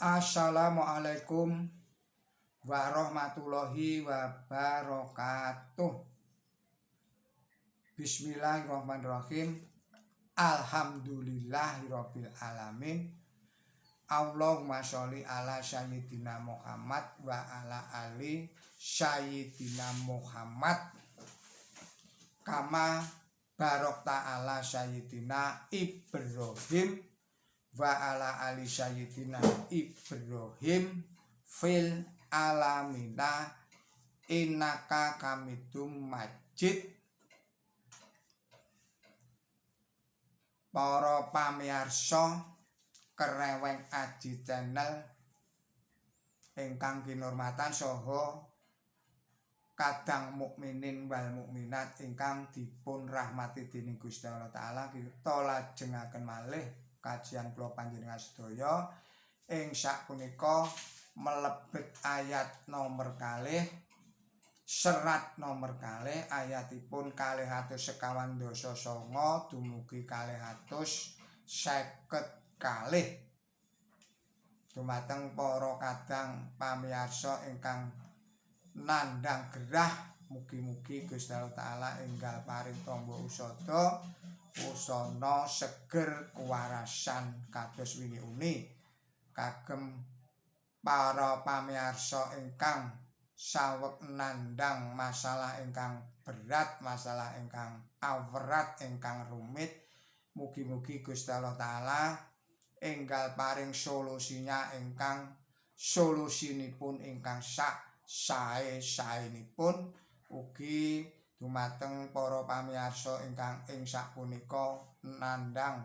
Assalamualaikum warahmatullahi wabarakatuh. Bismillahirrahmanirrahim. Alhamdulillahirabbil alamin. Allahumma sholli ala sayyidina Muhammad wa ala ali sayyidina Muhammad kama barokta ala sayyidina Ibrahim wa ala ali sayyidina Ibrahim fil alamina innaka hamidum majid. Para pamirsa Kereweng Aji Channel ingkang kinurmatan saha kadang mukminin wal mukminat ingkang dipun rahmati dening Gusti Allah Taala, kita lajengaken malih kajian kula panjenengan sedaya ing sapunika mlebet ayat nomor kalih, serat nomor kalih, ayatipun 249 dumugi 252. Dumateng para kadang pamirsa ingkang nandhang gerah, mugi-mugi Gusti Allah Taala enggal paring tamba usada usana seger kuwarasan kados wingi uni. Kagem para pamirsa ingkang saweg nandhang masalah ingkang berat, masalah ingkang awrat, ingkang rumit, mugi-mugi Gusti Allah Taala enggal paring solusinya ingkang solusinipun ingkang sak sae-saenipun. Ugi dumateng para pamirsa ingkang ing sapunika nandhang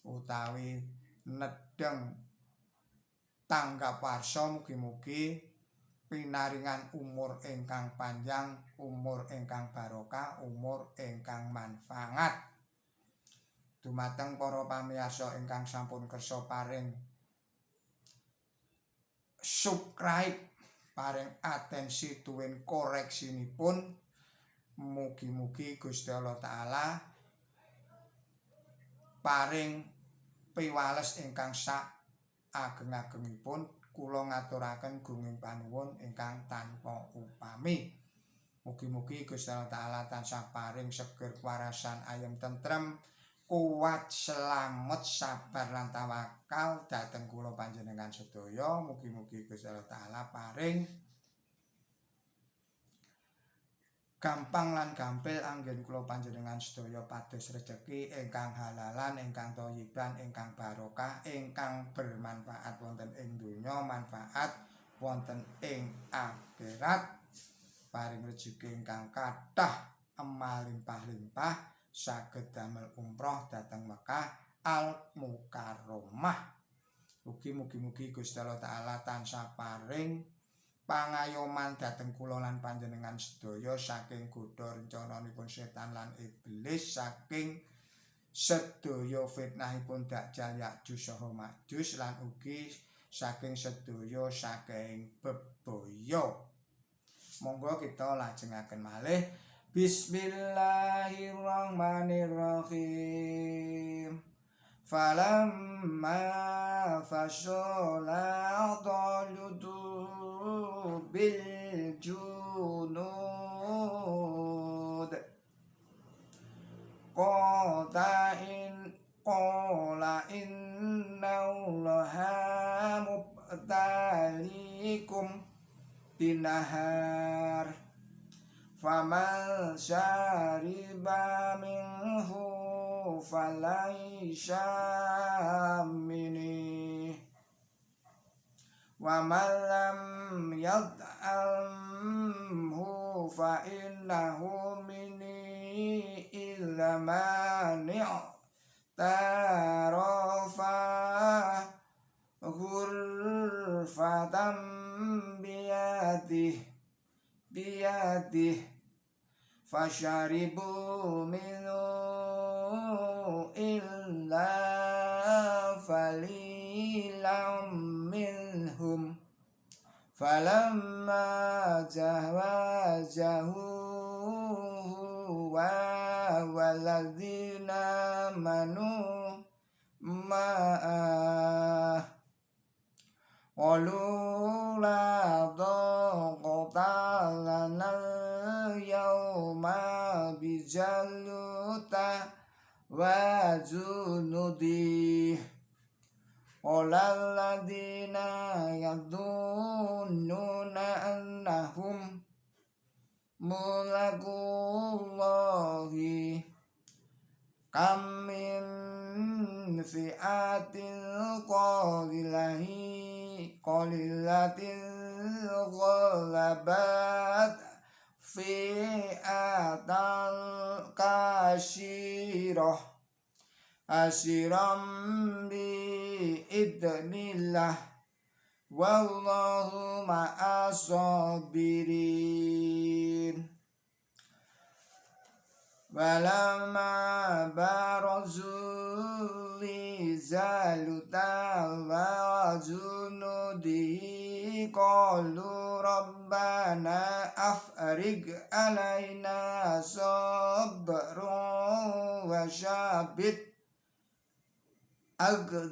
utawi nedheng tanggap warsa, mugi-mugi pinaringan umur ingkang panjang, umur ingkang barokah, umur ingkang manfaat. Dumateng para pamirsa ingkang sampun kersa paring subscribe, paring atensi tuwin koreksinipun, mugi-mugi Gusti Allah Taala paring piwales ingkang sak ageng-agengipun. Kula ngaturaken gunging panuwun ingkang tanpa upami. Mugi-mugi Gusti Allah Taala tansah paring seger kuwarasan, ayem tentrem, kuat, selamet, sabar lan tawakal dhateng kula panjenengan sedaya. Mugi-mugi Gusti Allah Taala paring gampang lan gampil anggen kula panjenengan sedaya pados rejeki ingkang halalan, ingkang thayyiban, ingkang barokah, ingkang bermanfaat wonten ing donya, manfaat wonten ing akhirat. Paring rejeki ingkang kathah, emal limpah-limpah, saged damel umroh dhateng Mekah Al Mukarramah. Ugi mugi-mugi Gusti Allah Taala tansah paring pangayoman dhateng kula lan panjenengan sedaya saking godha rencananipun setan lan iblis, saking sedaya fitnahipun Dajjal, Ya'juj saha Ma'juj, lan ugi saking sedaya saking bebaya. Monggo kita lajengaken malih. Bismillahirrahmanirrahim. Falamma fasala Talut bil junud qala inna Allaha mubtalikum binahar faman syariba minhu falaisa minni wa man lam yat'amhu fa innahu minni illa man i'tarafa ghurfatan biyadihi fasharibu minhu illa qalilan minhum falamma jawazahu huwa walladzina amanu ma'ah. Qalu la taqata lana al-yawma bijaluta wa junudi. Qala alladhina yadhunnuna annahum mulaqullahi kam min fi'atin qalilatin ghalabat fi'atan kasyirah asiram bi idnillah wallahu ma'as sabirin. Walamma barazu li zaluta wa junudihi qalu rabbana afrig alaina sabran wa syabit aqdamana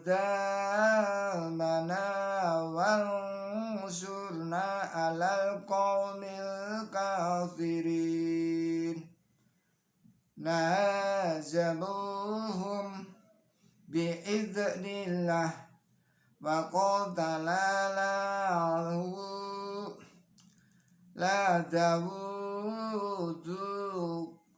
wansurna alal qawmil kafirin. Nazabuhum biiznillah wa qatala lahu la Dawudu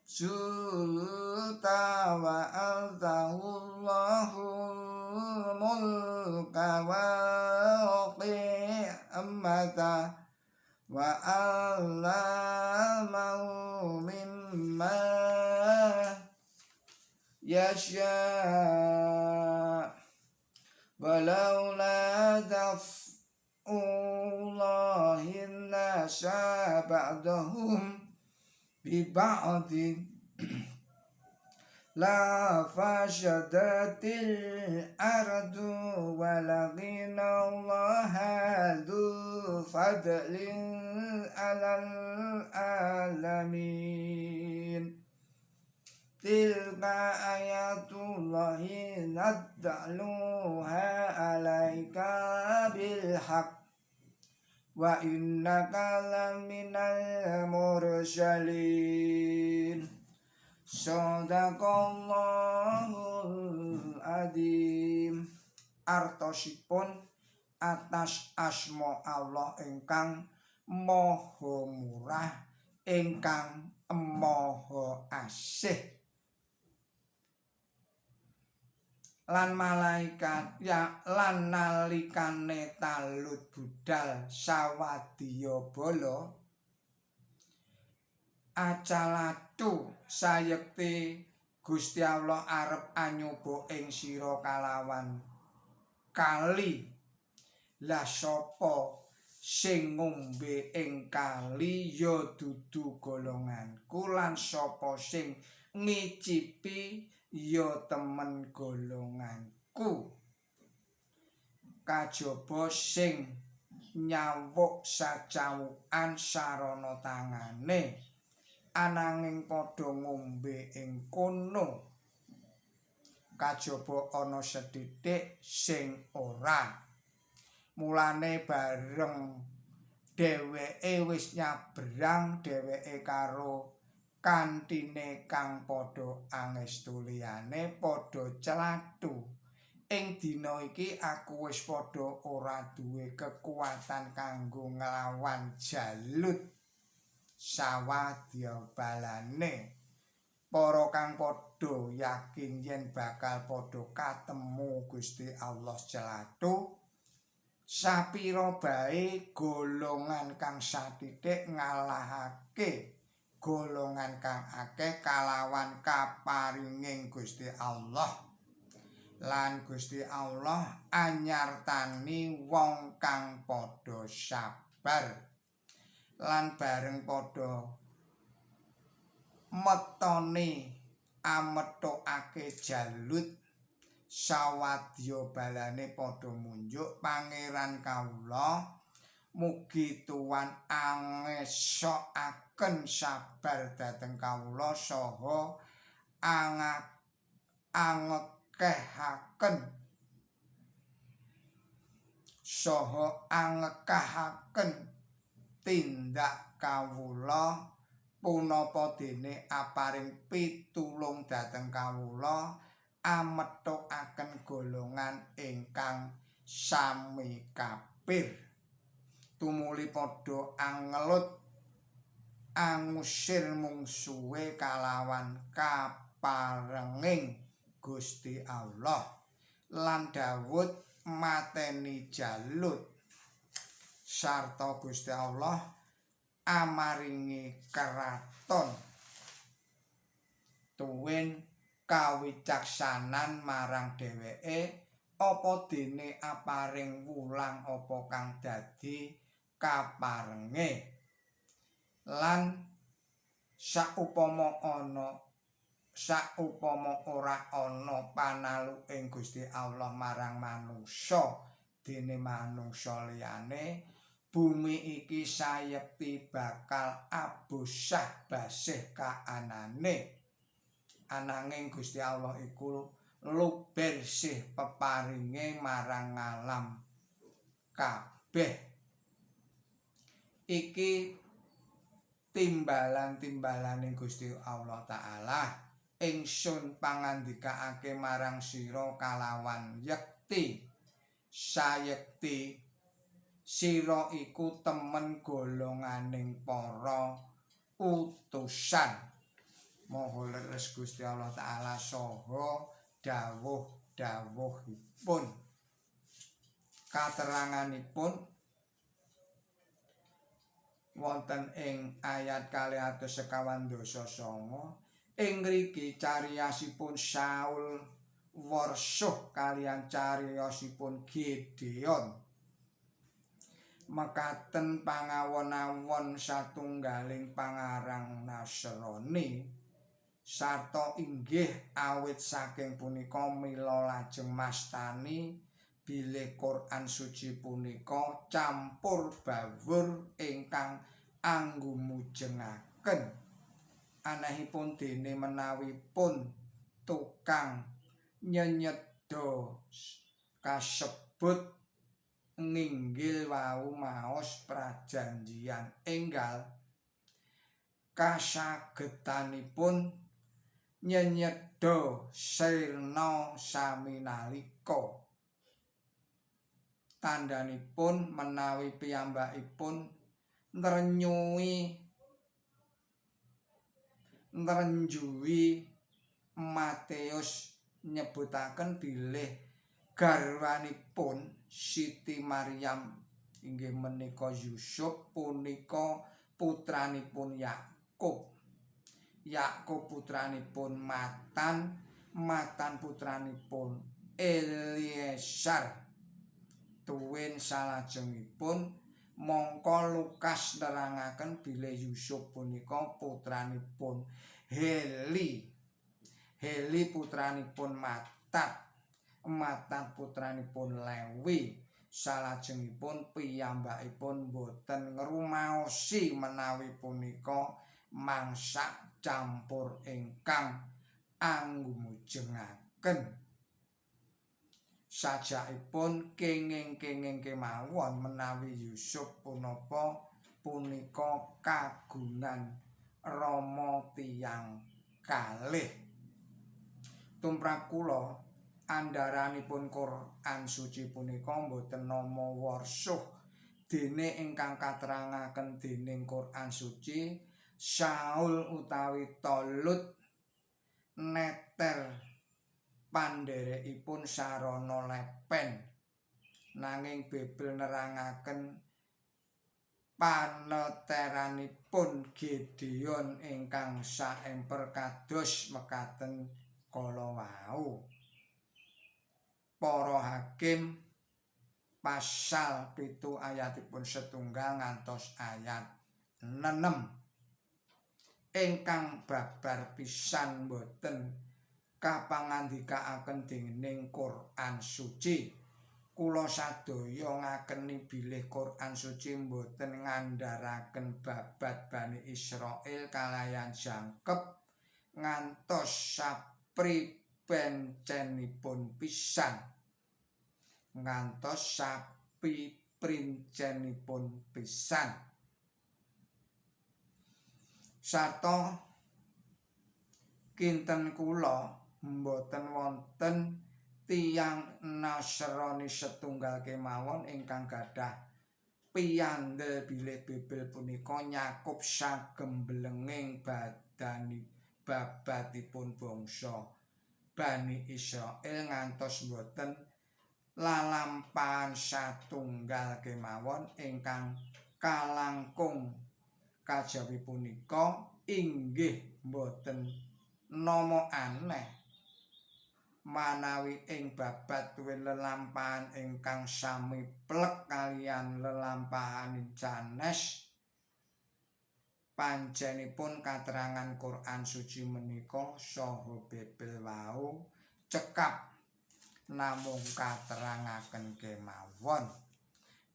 Juluta wa atahu Allahul mulka wa qiyamata wa allamahu mimma yasha walaula daf'ullahi nasa ba'dahum bi ba'din la fashadatil ardu walakin Allaha dzu fadlin 'alal alamin. Tilka ayatullahi natluha 'alaika bil haqq wa innaka laminal mursalin. Shadaqallahul adzim. Artosipun atas asma Allah ingkang Maha Murah ingkang Maha Asih. Lan malaikat ya lan nalikane Talut budal sawadya bala acalatu sayekti Gusti Allah arep anyoba ing sira kalawan kali. Lah sapa sing ngombe ing kali ya dudu golonganku, lan sapa sing ngicipi ya temen golonganku, kajaba sing nyawuk sacawukan sarana tangane, ananging padha ngombe ing kono, kajaba ana sethithik sing ora. Mulane bareng dheweke wis nyabrang, dheweke karo kantine kang padha angestu liyane padha celathu. Ing dina iki aku wis padha ora duwe kekuatan kanggo nglawan Jalut sawadya balane. Para kang padha yakin yen bakal padha katemu Gusti Allah celathu, sapira bae golongan kang sathithik ngalahake golongan kang akeh kalawan kaparinging Gusti Allah. Lan Gusti Allah anyartani wong kang padha sabar. Lan bareng padha metone amethokake Jalut, sawadya balane padha munjuk, pangeran kawula mugi tuan angesokaken sabar dhateng kawula saha angekehaken Saha angekahaken tindak kawula punapa dene aparing pitulung dhateng kawula amethukaken golongan ingkang sami kafir tumuli padha angelut angusir mungsuhe kalawan kaparenging Gusti Allah lan Dawud mateni Jalut sarta Gusti Allah amaringi keraton tuwin kawicaksanan marang dheweke apa dene aparing wulang apa kang dadi kaparenge lan saupama ana saupama ora ana panaluking Gusti Allah marang manungsa dene manungsa liyane bumi iki sayekti bakal abosah basih kaanane. Ananging Gusti Allah iku luber sih peparinge marang alam kabeh. Iki timbalan-timbalane Gusti Allah Ta'ala. Ingsun pangandikaake marang sira kalawan yekti sayekti sira iku temen golonganing para utusan. Maha leres Gusti Allah Ta'ala saha dawuh-dawuhipun. Kateranganipun wonten ing ayat 249 ing ngriki cariyosipun Saul warsuh kaliyan cariyosipun Gideon. Mekaten pangawon-awon satunggaling pangarang Nasrani sarta inggih awit saking punika mila lajeng mastani bilih Quran suci punika campur bawur ingkang anggumujengaken. Anehipun dene menawi pun tukang nyenyedha kasebut nginggil wau maos prajanjian enggal kasagetanipun nyenyedha sirna sami nalika. Tandhanipun menawi piyambakipun nrenjuwi Matius nyebutaken bilih garwanipun Siti Maryam inggih menika Yusuf punika putranipun Yakub. Yakub putranipun Matan, Matan putranipun Eliezer. Tuwin salajengipun mongko Lukas nerangaken bilih Yusuf punika putranipun Heli. Heli putranipun Matat, Matat putranipun Lewi. Salajengipun piyambakipun boten ngrumaosi menawi punika mangsak campur ingkang anggumujengaken. Sajakipun kenging-kenging kemawon menawi Yusuf punapa punika kagungan rama tiyang kalih. Tumrap kula andharanipun Quran suci punika boten nama warsuh dene ingkang katerangaken dening Quran suci Saul utawi Talut neter pandherekipun sarana lepen, nanging Bible nerangaken paneteranipun Gideon ingkang saemper kados mekaten kala wau. Para Hakim pasal 7 ayatipun setunggal ngantos ayat 6 ingkang babar pisan boten kapangandikaaken dening Quran suci. Kula sadaya ngakeni bilih Quran suci boten ngandharaken babad Bani Israil kalayan jangkep ngantos sapripencenipun pisan. Ngantos sapripencenipun piprincenipun pisan. Sarta kinten kula mboten wonten tiyang Nasrani setunggal kemawon ingkang gadah piyandel bilih Bible punika nyakup sagemblenging badani babatipun bangsa Bani Israil ngantos mboten lalampahan satunggal kemawon ingkang kalangkung kajawi punika inggih mboten nama aneh manawi ing babat tuwin lelampahan ingkang sami plek kaliyan lelampahan sanes. Pancenipun katerangan Quran Suci menika saha Bible wau cekap namung katerangaken kemawon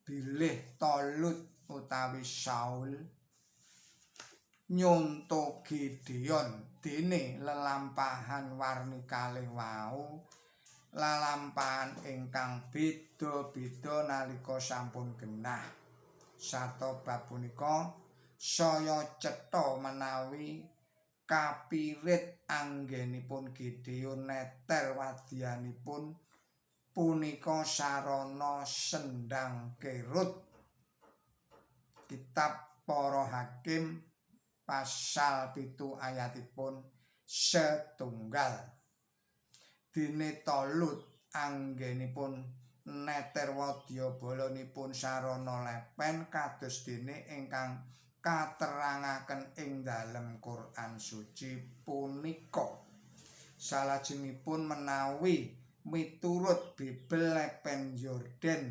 bilih Talut utawi Saul nyonto Gideon, dene lelampahan warni kalih wau lalampahan ingkang beda-beda nalika sampun genah. Sarta bab punika saya cetha menawi kapirit anggenipun Gideon neter wadyanipun punika sarana sendang kerut. Kitab Para Hakim pasal 7 ayatipun 1. Dene Talut anggenipun neter wadya balanipun sarana lepen kados dene ingkang katerangaken ing dalem Quran Suci punika. Salajengipun menawi miturut Bible lepen Yordan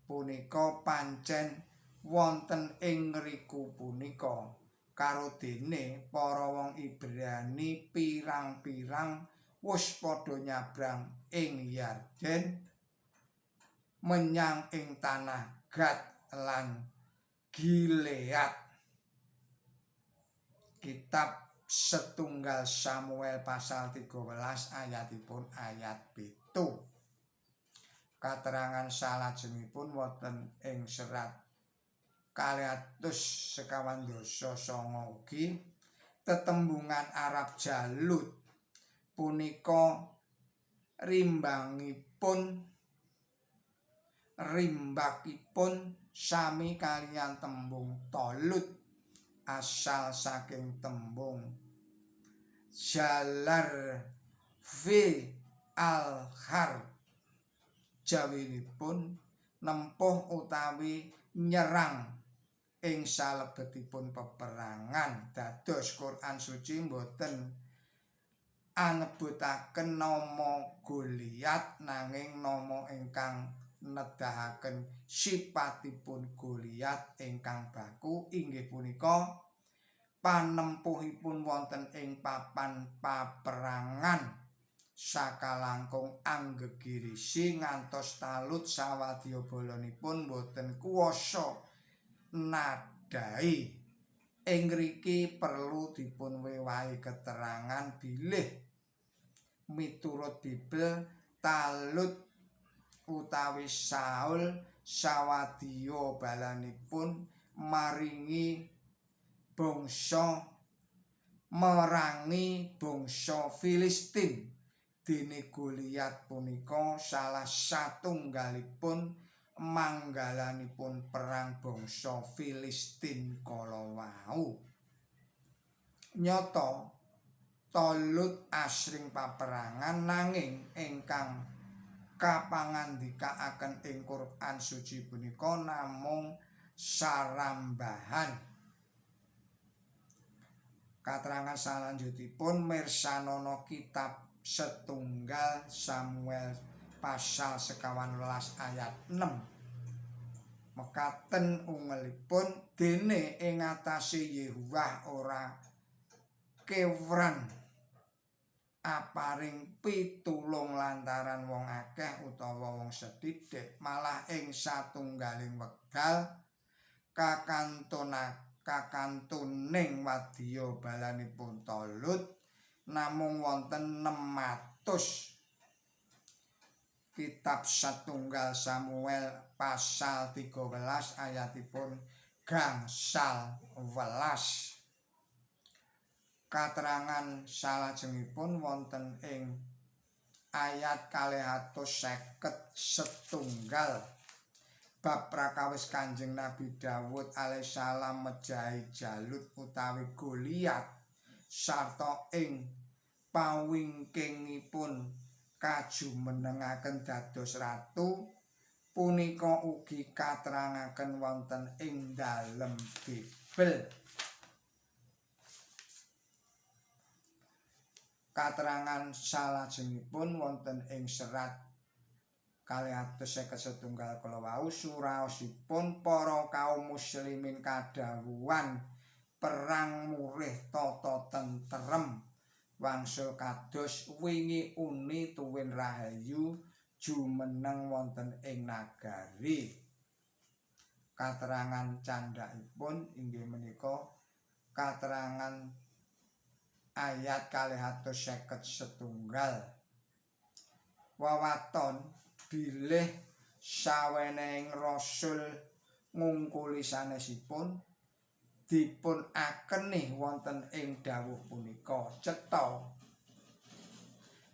punika pancen wonten ing ngriku punika. Karo dene para wong Ibrani pirang-pirang wus padha nyabrang ing Yarden menyang ing tanah Gad lan Gilead. Kitab setunggal Samuel pasal 13 ayatipun ayat 7. Katerangan salajengipun wonten ing serat 249 ugi tetembungan Arab Jalut punika rimbakipun sami kaliyan tembung Talut asal saking tembung Jalar fi al-har jawinipun nempuh utawi nyerang ing salebetipun peperangan. Dados Quran Suci mboten anebutaken nama Goliat nanging nama ingkang nedahaken sipatipun Goliat ingkang baku inggih punika panempuhipun wonten ing papan paperangan sakalangkung anggegirisi ngantos Talut sawadya balanipun boten kuwasa nadhahi. Ing ngriki perlu dipun wewahi keterangan bilih miturut Bible Talut utawi Saul sawadya balanipun maringi bangsa merangi bangsa Filistin. Dene Goliat punika salah satunggalipun manggalanipun perang bangsa Filistin kala wau. Nyata Talut asring paperangan nanging ingkang kapangandikaaken ing Quran Suci punika namung sarambahan. Katerangan salanjutipun mirsanana kitab setunggal Samuel pasal 19 ayat 6. Mekaten ungelipun dene ing atase Yehuwah ora kewran aparing pitulung lantaran wong akeh utawa wong sethithik, malah ing satunggaling wekdal kakantuning wadya balanipun Talut namung wonten 600 Kitab Satunggal Samuel pasal 13 ayatipun gangsal welas. Katerangan salajengipun wonten ing ayat 251 bab prakawis Kanjeng Nabi Dawud alaihissalam mejahi Jalut utawi Goliat sarta ing pawingkingipun kajumenengaken dados ratu punika ugi katerangaken wonten ing dalem Bible. Katerangan salajengipun wonten ing serat 251 kala wau suraosipun para kaum muslimin kadhawuhan perang murih tata tentrem wangsul kados wingi uni tuwin rahayu jumeneng wonten ing nagari. Katerangan candhakipun inggih menika katerangan ayat 251. Wewaton bilih sawenehing rasul ngungkuli sanesipun dipun akeni wonten ing dawuh punika. Cetha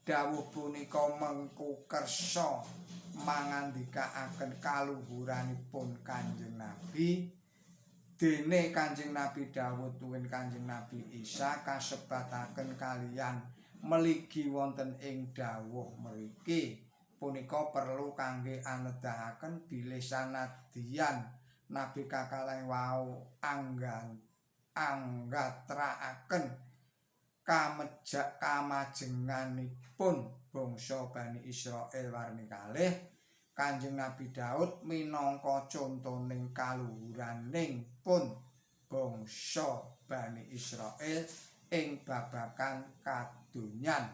dawuh punika mengku kersa mangandikaaken kaluhuranipun Kanjeng Nabi. Dene Kanjeng Nabi Dawud tuwin Kanjeng Nabi Isa kasebataken kaliyan meligi wonten ing dawuh mriki. Punika perlu kangge anedahaken bilih sanadyan nabi kakalih wau anggatraaken kamajenganipun bangsa Bani Israil warni kalih, Kanjeng Nabi Daud minangka contoning kaluhuraning pun bangsa Bani Israil ing babagan kadonyan.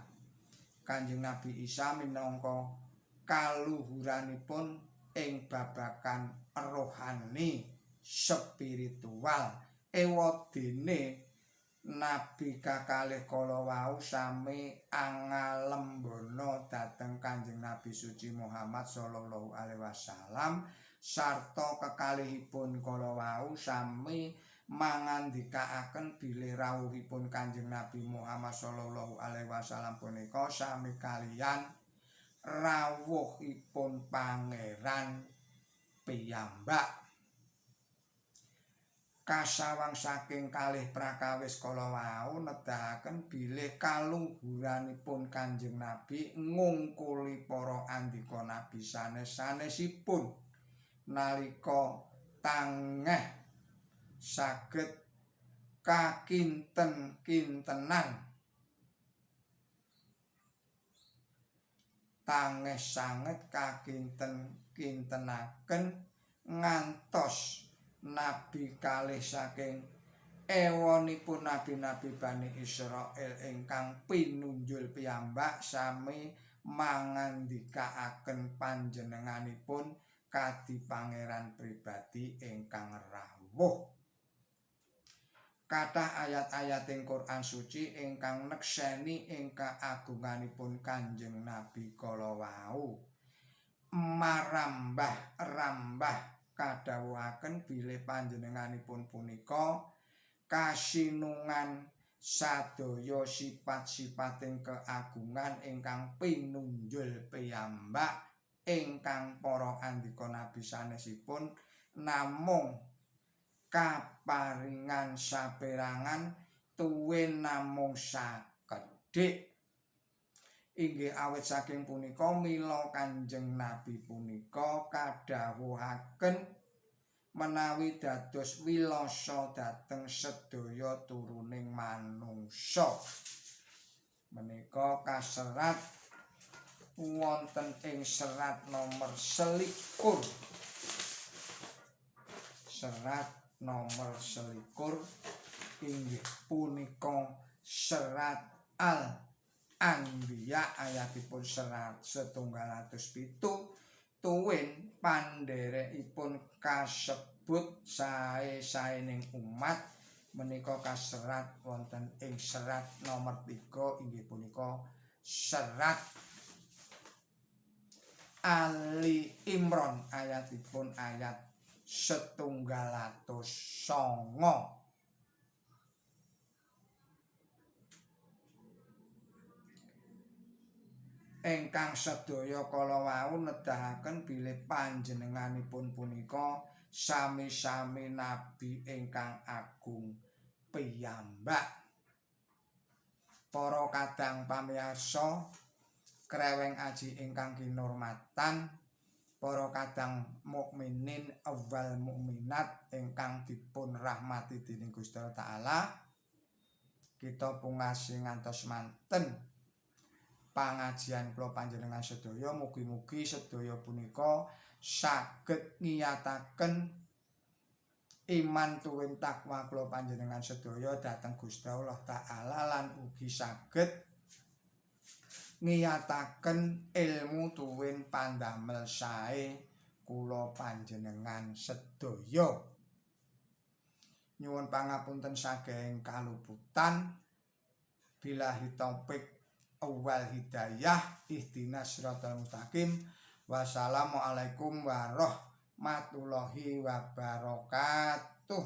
Kanjeng Nabi Isa minangka kaluhuranipun ing babagan rohani spiritual. Ewadene nabi kakalih kala wau sami angalembana dhateng Kanjeng Nabi suci Muhammad sallallahu alaihi wasallam sarta kekalihipun kala wau sami mangandikaaken bilih rawuhipun Kanjeng Nabi Muhammad sallallahu alaihi wasallam punika sami kaliyan rawuhipun Pangeran piyambak. Kasawang saking kalih prakawis kala wau nedahaken bilih kaluhuranipun Kanjeng Nabi ngungkuli para andika nabi sanes-sanesipun nalika tangeh saged kakinten-kintenan. Tangeh sanget kakinten-kintenaken ngantos nabi kalih saking ewonipun nabi-nabi Bani Israil ingkang pinunjul piyambak sami mangandikaaken panjenenganipun kadi pangeran pribadi ingkang rawuh. Kathah ayat-ayating Quran suci ingkang nekseni ing keagunganipun Kanjeng Nabi kala wau. Marambah-rambah kadhawuhaken bilih panjenenganipun punika kasinungan sadaya sifat-sifating keagungan ingkang pinunjul piyambak ingkang para andika nabi sanesipun namung kaparingan saperangan tuwin namung sakedhik. Inggih awit saking punika mila Kanjeng Nabi punika kadhawuhaken menawi dados wilasa dhateng sedaya turuning manungsa. Menika kaserat wonten ing serat nomor 21. Serat nomor 21 inggih punika serat Al Anbiya ayatipun serat 107 tuwin pandherekipun kasebut sae-saening umat menika kaserat wonten ing serat nomor 3 inggih punika serat Ali Imran ayatipun ayat 109. Ingkang sedaya kala wau nedahaken bilih panjenenganipun punika sami-sami nabi ingkang agung piyambak. Para kadang pamirsa kreweng aji ingkang kinurmatan, para kadang mukminin wal mukminat ingkang dipun rahmati dening Gusti Allah Ta'ala, kita pungasi ngantos manten pangajian kula panjenengan sedaya. Mugi-mugi sedaya punika saged ngiyataken iman tuwin takwa kula panjenengan sedaya dhateng Gusti Allah Ta'ala lan ugi saged ngiyataken ilmu tuwin pandamel sae kula panjenengan sedaya. Nyuwun pangapunten saking kaluputan. Billahi taufik wal hidayah, ihdinas siratal mustaqim. Wassalamualaikum warahmatullahi wabarakatuh.